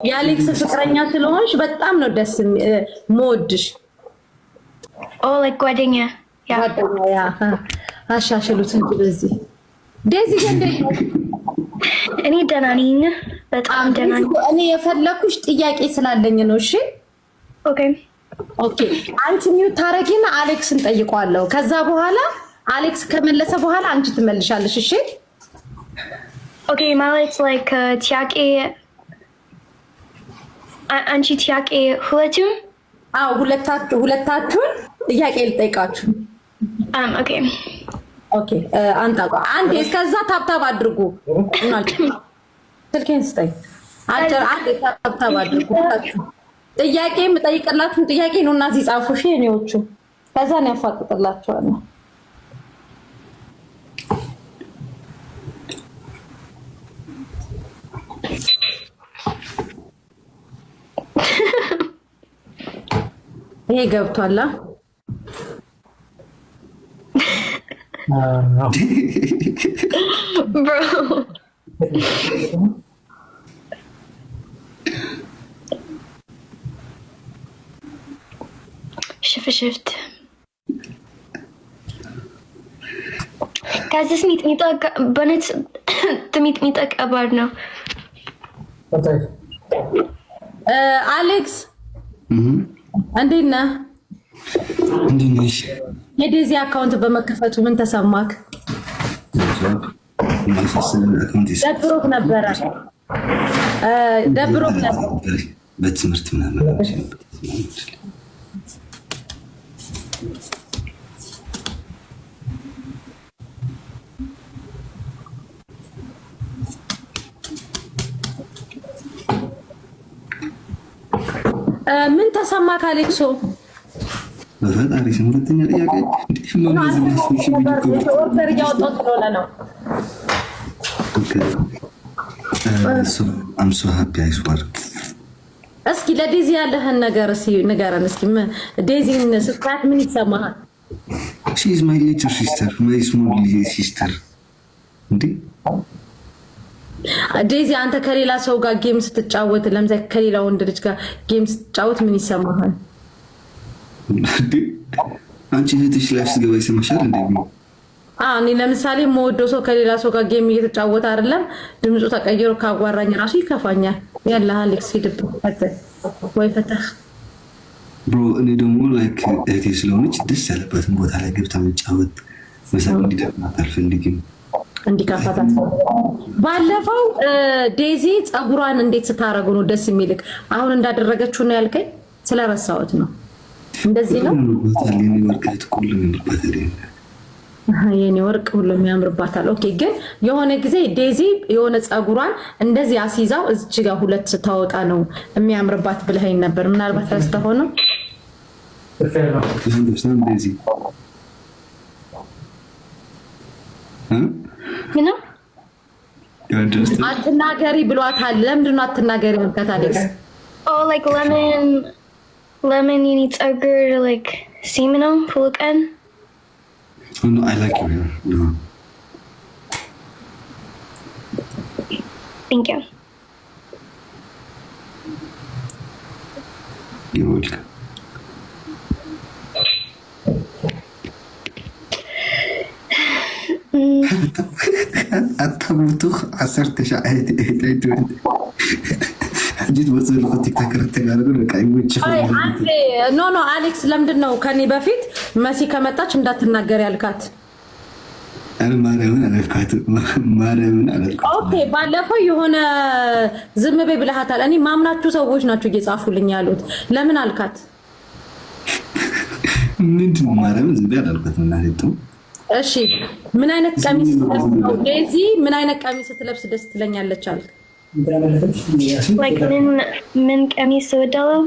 የአሌክስ ፍቅረኛ ስለሆንሽ በጣም ነው ደስ የምወድሽ። Oh, like ጓደኛ። Yeah. ጓደኛ፣ yeah። አሻሽሉት እንጂ በዚህ። ዴዚ፣ እንዴት ነው? እኔ ደህና ነኝ፣ በጣም ደህና ነኝ። እኔ የፈለኩሽ ጥያቄ ስላለኝ ነው። እሺ? Okay. Okay። አንቺ mute ታረጊና አሌክስን ጠይቋለሁ። ከዛ በኋላ አሌክስ ከመለሰ በኋላ አንቺ ትመልሻለሽ። እሺ? Okay፣ ማለት like ጥያቄ አንቺ ጥያቄ ሁለቱም? አዎ፣ ሁለታችሁን ጥያቄ ልጠይቃችሁ። Okay. Okay፣ አንተ አንዴ እስከዛ tap tap አድርጉ። ስልኬን ስጠኝ። አንዴ tap tap አድርጉ። ጥያቄ የምጠይቅላችሁን ጥያቄ ነው እና እዚህ ጻፉ። እሺ የኔዎቹ፣ ከዛ ነው ያፋጥጥላችኋለሁ። ይሄ ገብቷላ? Bro. ሽፍሽፍት። Guys, this ሚጥሚጣ በእውነት ሚጥሚጣ ከባድ ነው። አሌክስ፣ እንዴት ነህ? እንዴት ነሽ? የዴዚ account በመከፈቱ ምን ተሰማክ? ደብሮክ ነበረ? ደብሮክ ነበር? በትምህርት ምናምን። ምን ተሰማክ አሌክሶ? በፈጣሪ ስም ሁለተኛ ጥያቄ? Order እያወጣሁ ስለሆነ ነው። I'm so happy, I swear. እስኪ ለዴዚ ያለህን ነገር እስኪ ንገረን። እስኪ ዴዚን ስታያት ምን ይሰማሃል? She is my little sister, my small sister እንዴ። ዴዚ፣ አንተ ከሌላ ሰው ጋር game ስትጫወት፣ ለምሳሌ ከሌላ ወንድ ልጅ ጋር game ስትጫወት ምን ይሰማሃል? እንዴ፣ አንቺ እህትሽ live ስገባ ይሰማሻል እንዴ? እኔ ለምሳሌ የምወደው ሰው ከሌላ ሰው ጋር game እየተጫወተ አይደለም ድምፁ ተቀይሮ ካጓራኝ ራሱ ይከፋኛል። ያለ አሌክስ ሂድበት ወይ ፈተህ። Bro፣ እኔ ደግሞ like እህቴ ስለሆነች ደስ ያለበትን ቦታ ላይ ገብታ መጫወት፣ መሳቅ፣ እንዲደብራት አልፈልግም። እንዲከፋት። ባለፈው ዴዚ ፀጉሯን እንዴት ስታረጉ ነው ደስ የሚልክ? አሁን እንዳደረገችው ነው ያልከኝ፣ ስለረሳሁት ነው። እንደዚህ ነው። ያምርባታል። የኔ ወርቅ እህት እኮ ሁሉም ያምርባታል። የኔ ወርቅ ሁሉም ያምርባታል። Okay፣ ግን የሆነ ጊዜ ዴዚ የሆነ ፀጉሯን እንደዚህ አስይዛው እዚች ጋር ሁለት ስታወጣ ነው የሚያምርባት ብለኸኝ ነበር። ምናልባት ረስተኸው ነው። ዴዚ። ምነው? አትናገሪ ብሏታል። ለምንድን ነው አትናገሪ ያልካት አሌክስ? Oh, like ለምን የኔ ፀጉር like same ነው ሁሉ ቀን? No, I like your hair. No. Thank you. You're welcome. ኣታብቱኽ 19 ሕጂ ትመፅእ ዘለኹ TikToker ተጋሩ በቃ ይመችህ። No, አሌክስ፣ ለምንድን ነው ከኔ በፊት መሲ ከመጣች እንዳትናገር ያልካት? ኣነ ማርያምን አላልኳትም። ማርያምን አላልኳትም። Okay፣ ባለፈው የሆነ ዝም በይ ብለሃታል። እኔ ማምናችሁ ሰዎች ናቸው እየጻፉልኝ ያሉት። ለምን አልካት? ምንድን ነው? ማርያምን ዝም በይ አላልኳትም። እናቴ ጥሩ። እሺ፣ ምን አይነት ቀሚስ ስትለብስ ነው ዴዚ? ምን አይነት ቀሚስ ስትለብስ ደስ ትለኛለች አልክ? Like ምን ቀሚስ እወዳለሁ?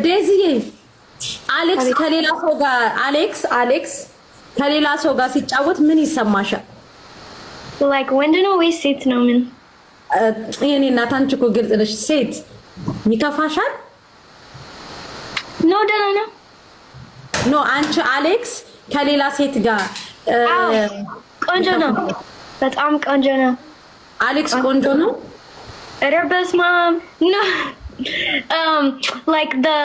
ዴዚዬ፣ አሌክስ ከሌላ ሰው ጋር አሌክስ ከሌላ ሰው ጋር ሲጫወት ምን ይሰማሻል? Like ወንድ ነው ወይስ ሴት ነው? ምን? የኔ እናት፣ አንቺ እኮ ግልጽ ነሽ። ሴት ይከፋሻል? No፣ ደህና ነው። No፣ አንቺ አሌክስ ከሌላ ሴት ጋር ቆንጆ ነው። በጣም ቆንጆ ነው። አሌክስ ቆንጆ ነው። ኧረ በስመ አብ፣ no, like the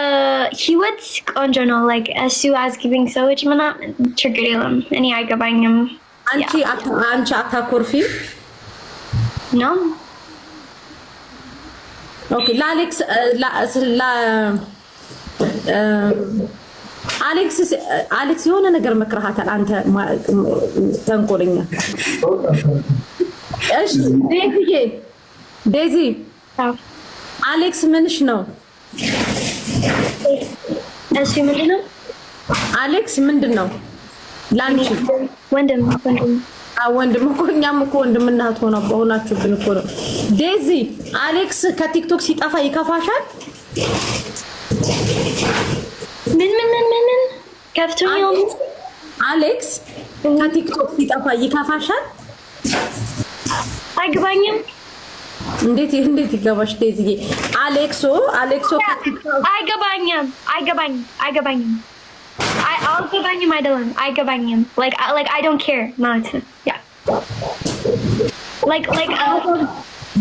ህይወት ቆንጆ ነው። Like እሱ አስጊቢኝ ሰዎች ምናምን ችግር የለም። እኔ አይገባኝም። አንቺ አታኮርፊም? No. Okay፣ ለአሌክስ አሌክስ አሌክስ የሆነ ነገር መክረሃታል። አንተ ተንኮለኛ። እሺ ዴዚዬ፣ ዴዚ፣ አሌክስ ምንሽ ነው? እሱ ምንድን ነው? አሌክስ ምንድን ነው ላንቺ? ወንድም፣ ወንድም። ወንድም እኮ፣ እኛም እኮ ወንድምና እህት ሆናችሁብን እኮ ነው። ዴዚ፣ አሌክስ ከቲክቶክ ሲጠፋ ይከፋሻል? ምን ምን ምን ምን ምን ከፍቶኛል። አሌክስ ከቲክቶክ ሲጠፋ ይከፋሻል? አይገባኝም። እንዴት ይገባሽ ዴዚዬ? አሌክሶ አሌክሶ አይገባኝም። አይገባኝም። አይገባኝም። አልገባኝም አይደለም፣ አይገባኝም። Like I don't care ማለት ነው። Yeah, like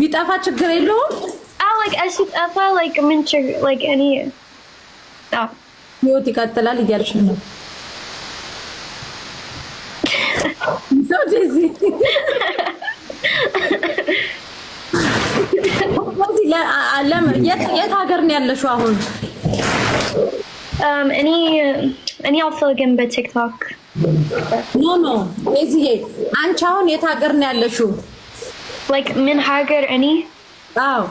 ቢጠፋ ችግር የለውም። አዎ፣ like እሱ ጠፋ፣ like ምን ችግር፣ like እኔ አዎ። ህይወት ይቀጥላል እያልሽ ነው። ሰው ዴዚ፣ የት ሀገር ነው ያለሽው አሁን? እኔ አልፈልግም በቲክቶክ። No, ዴዚዬ፣ አንቺ አሁን የት ሀገር ነው ያለሽው? Like ምን ሀገር እኔ? አዎ።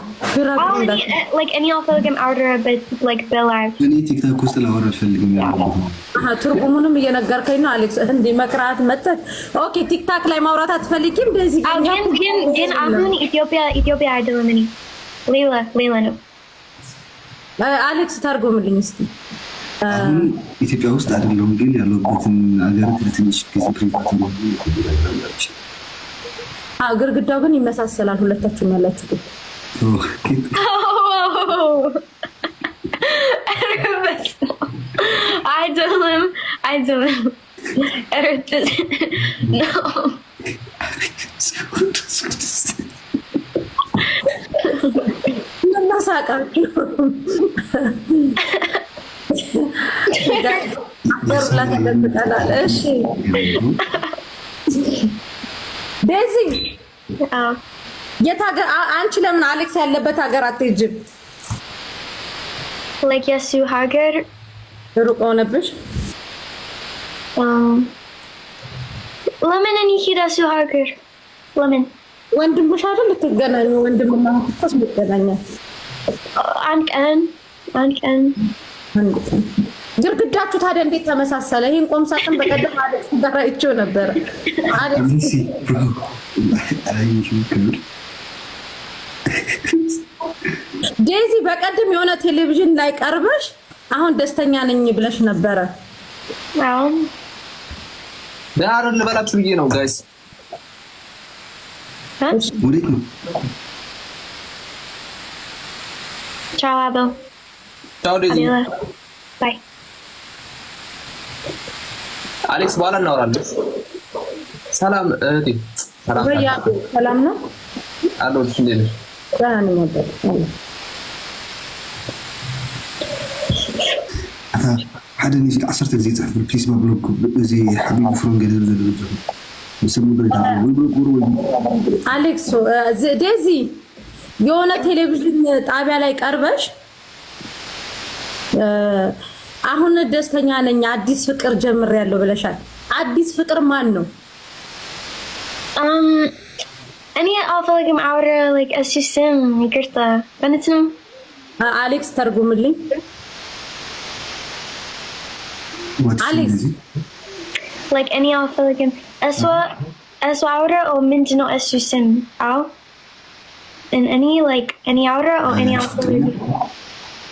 Like እኔ አልፈልግም አውራ like በ live። እኔ ቲክቶክ ውስጥ ላወራ አልፈልግም ያለሁት። ትርጉሙንም እየነገርከኝ ነው አሌክስ። እንዲ መክራት መጠት። Okay፣ ቲክቶክ ላይ ማውራት አትፈልጊም ዴዚ? ግን አሁን ኢትዮጵያ አይደለም፣ እኔ ሌላ ነው። አሌክስ፣ ተርጉምልኝ እስኪ። አሁን ኢትዮጵያ ውስጥ አይደለሁም፣ ግን ያለሁበትን ሀገር ለትንሽ ጊዜ private። ግርግዳው ግን ይመሳሰላል። ሁለታችሁም ያላችሁ ግን አይደለም፣ አይደለም። No. እናሳቃችሁ አገር ተደብቀናል። እሺ ዴዚ፣ የት ሀገር አንቺ ለምን አሌክስ ያለበት ሀገር አትሄጂም? Like የሱ ሀገር? ሩቅ ሆነብሽ? ለምን እኔ ሂድ እሱ ሀገር? ለምን? ወንድምሽ አይደል? ልትገናኙ፣ ወንድምና እህት እኮ ይገናኛል። አንድ ቀን፣ አንድ ቀን። አንድ ቀን። ግርግዳችሁ ታዲያ እንዴት ተመሳሰለ? ይህን ቆም ሳጥን በቀደም አሌክስ ጋር አይቼው ነበረ። አሌክስ፣ ዴዚ፣ በቀደም የሆነ ቴሌቪዥን ላይ ቀርበሽ አሁን ደስተኛ ነኝ ብለሽ ነበረ። አዎ። ደህና አይደል ልበላችሁ ብዬ ነው guys። ወዴት ነው? ቻው አበል። ቻው ዴዚ። Bye. አሌክስ፣ በኋላ እናወራለን። ሰላም እህቴ። ሰላም። ሰላም ነው። አለሁልሽ። እንዴት ነሽ? ደህና ነኝ አባት። ሓደ ንዚ 10 ግዜ ፅሕፍ፣ please block እዚ ሓቢቡ ፍሮም ገለ ዘሎ ሰብ ወይ block ወይ አሌክስ፣ ዴዚ፣ የሆነ ቴሌቪዥን ጣቢያ ላይ ቀርበሽ አሁን ደስተኛ ነኝ፣ አዲስ ፍቅር ጀምሬያለሁ ብለሻል። አዲስ ፍቅር ማን ነው? እኔ አልፈልግም አውራ like እሱ ስም፣ ይቅርታ፣ በእውነት ነው። አሌክስ፣ ተርጉምልኝ። አሌክስ። Like እኔ አልፈልግም እሷ አውራ ኦ ምንድን ነው እሱ ስም? አዎ፣ እኔ like እኔ አውራ ኦ እኔ አልፈልግም፣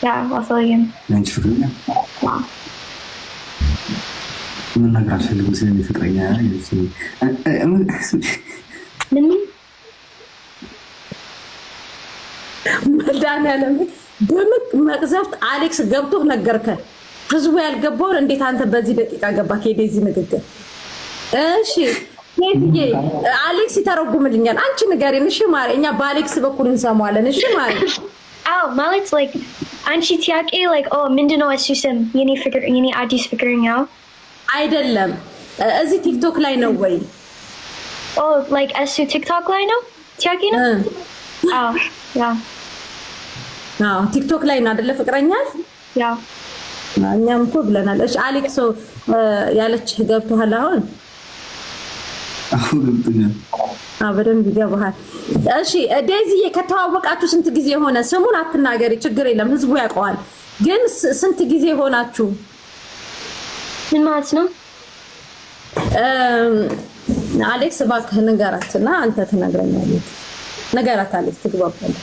yeah፣ አልፈልግም። የአንቺ ፍቅረኛ መናገር አልፈልግም ስለኔ ፍቅረኛ። ምን? መድኃኒዓለም በምቅ መቅዘፍት አሌክስ ገብቶህ ነገርከን። ህዝቡ ያልገባውን እንዴት አንተ በዚህ ደቂቃ ገባ ከዴዚ ንግግር? እሺ ዴዚዬ፣ አሌክስ ይተረጉምልኛል። አንቺ ንገሪን እሺ ማሬ። እኛ በአሌክስ በኩል እንሰማዋለን። እሺ ማሬ። አዎ፣ ማለት like አንቺ ጥያቄ like oh፣ ምንድነው እሱ ስም፣ የኔ ፍቅር፣ የኔ አዲስ ፍቅረኛው? አይደለም፣ እዚህ ቲክቶክ ላይ ነው ወይ? Oh, like እሱ ቲክቶክ ላይ ነው ጥያቄ ነው? አዎ፣ yeah. አዎ፣ ቲክቶክ ላይ ነው አይደለ ፍቅረኛሽ? Yeah. እኛም እኮ ብለናል። እሺ አሌክስ፣ ያለች ገብቶሃል አሁን? አሁን ገብቶኛል። አዎ፣ በደንብ ይገባሃል። እሺ ዴዚዬ፣ ከተዋወቃችሁ ስንት ጊዜ ሆነ? ስሙን አትናገሪ፣ ችግር የለም፣ ህዝቡ ያውቀዋል። ግን ስንት ጊዜ ሆናችሁ? ምን ማለት ነው? አሌክስ እባክህ ንገራት እና አንተ ትነግረኛለህ። ንገራት አሌክስ፣ ትግባባለህ።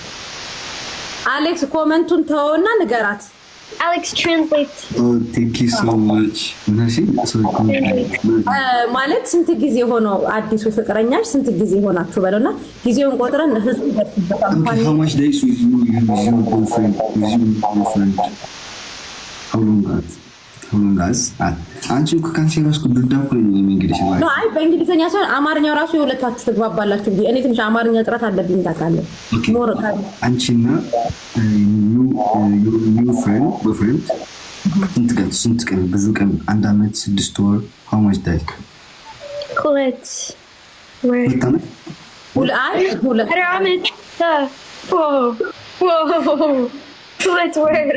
አሌክስ፣ comment ኡን ተወውና ንገራት። አሌክስ፣ translate. Thank you so much. ማለት ስንት ጊዜ ሆነው፣ አዲሱ ፍቅረኛሽ ስንት ጊዜ ሆናችሁ በለውና ጊዜውን ቆጥረን ህዝቡ ይደርስበታል። How much days with you with your boyfriend with your boyfriend? How long guys? How long guys? አንቺ እኮ ካንቺ ራስ ዱዳ እኮ ነኝ እንግዲህ። No፣ አይ፣ በእንግሊዝኛ ሳይሆን አማርኛው ራሱ የሁለታችሁ ትግባባላችሁ። እኔ ትንሽ አማርኛ እጥረት አለብኝ ታውቃለህ። More አንቺና new friend boyfriend ስንት ቀን፣ ብዙ ቀን፣ አንድ አመት፣ 6 ወር፣ how much day? 2 ወር። 2 ዓመት። አይ፣ ሁለት ኧረ ዓመት፣ 2 ወር።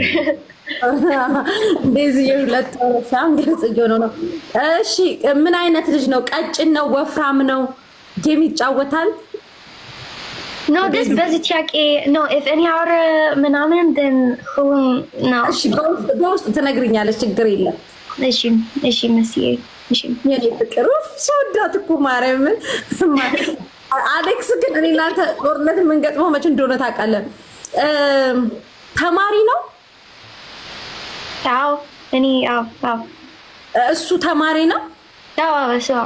እንደዚህ የ2 ወር ሳም ግልጽ እየሆነ ነው። እሺ ምን አይነት ልጅ ነው? ቀጭን ነው? ወፍራም ነው? Game ይጫወታል? No, this በዚህ ጥያቄ no, if እኔ አውራ ምናምን then ሁሉም ነው። እሺ፣ በውስጥ ትነግሪኛለሽ፣ ችግር የለም። እሺ መስዬ፣ እሺ። የኔ ፍቅር፣ ስወዳት እኮ ማርያምን። አሌክስ ግን እኔ እናንተ ጦርነት የምንገጥመው መቼ እንደሆነ ታውቃለህ። ተማሪ ነው? አዎ፣ እኔ አዎ። እሱ ተማሪ ነው? አዎ፣ እሱ አዎ።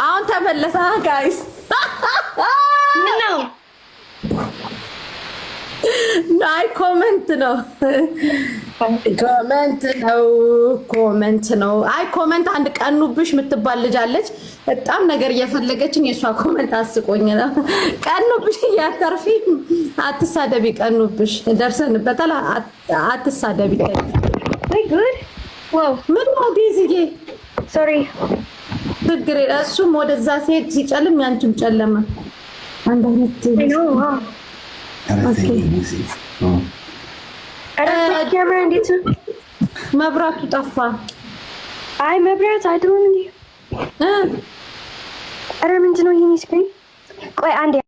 አሁን ተመለሰ guys። ምን ነው? አይ፣ comment ነው፣ comment ነው፣ comment ነው። አይ፣ comment አንድ ቀኑብሽ የምትባል ልጅ አለች። በጣም ነገር እየፈለገችን የእሷ comment አስቆኝ ነው። ቀኑብሽ እያተርፊ አትሳደቢ። ቀኑብሽ ደርሰንበታል። አትሳደቢ። ወይ ጉድ! Wow! ምን ነው ዴዚዬ? Sorry. ችግር የለ። እሱም ወደዛ ሲሄድ ሲጨልም ያንቺም ጨለመ። አንድ አይነት I know, wow. ኧረ ካሜራ እንዴት ነው? መብራቱ ጠፋ። አይ፣ መብራት አይደለም እንዴ? ኧረ ምንድን ነው የኔ screen? ቆይ አንዴ።